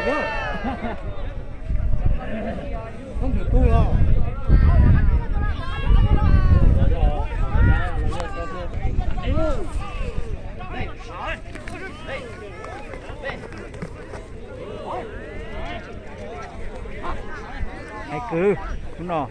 Hais kwv, hnub no.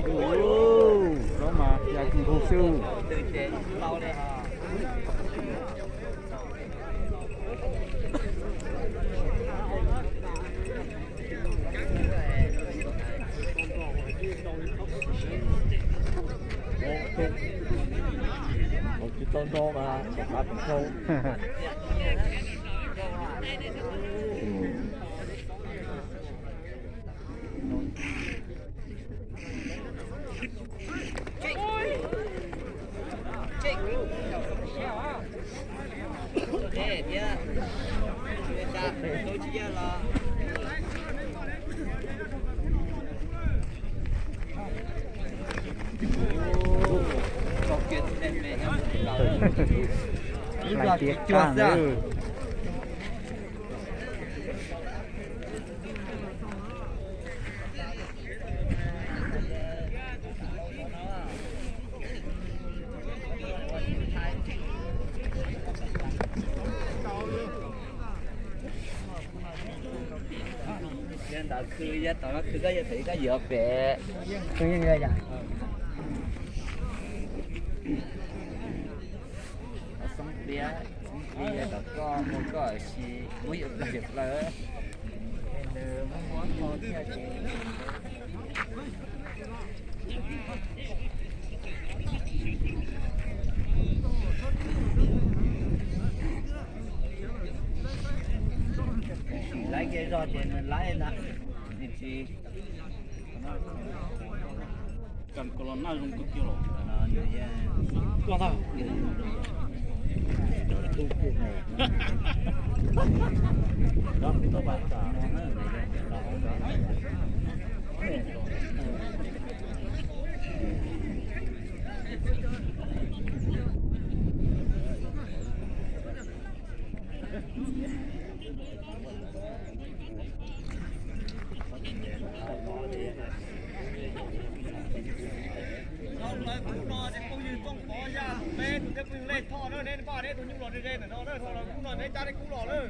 Ub, lawv mas ya kis hu xwb. Tsis tau nrau mas xav xav tus nrau. Lais tiav kag na. Yog ntawd khw, yog tom no khw koj yog pem koj yuav pem. Xoob tiab, xoob tiab tom koj muaj koj si muab yawm plaws yawm plaws. Sim laib kiag zog ces nws laib ntag. Nws tsis Kam ko los naj zoo kawg kiag los. Lawv kub no ces phooj ywg Txooj Pov Yaj Peb tus thiab phooj ywg Lej Thoj na, neb npaj neb tus nyuj los ze ze ntawm no na, lawv kub no neb cab neb kub los lawm.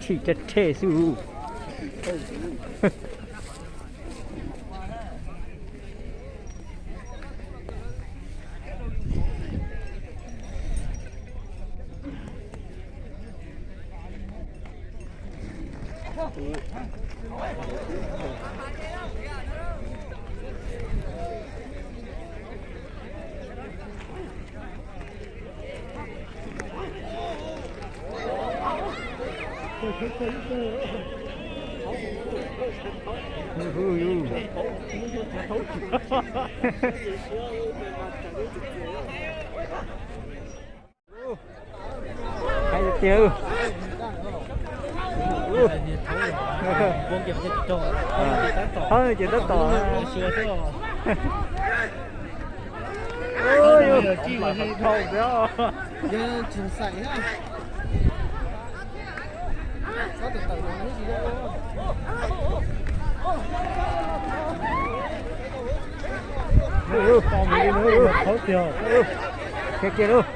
Tshim caj rhe xwb. Hais tiag. Thov ces tab tom. Thov tiag. Kiag kiag lauj.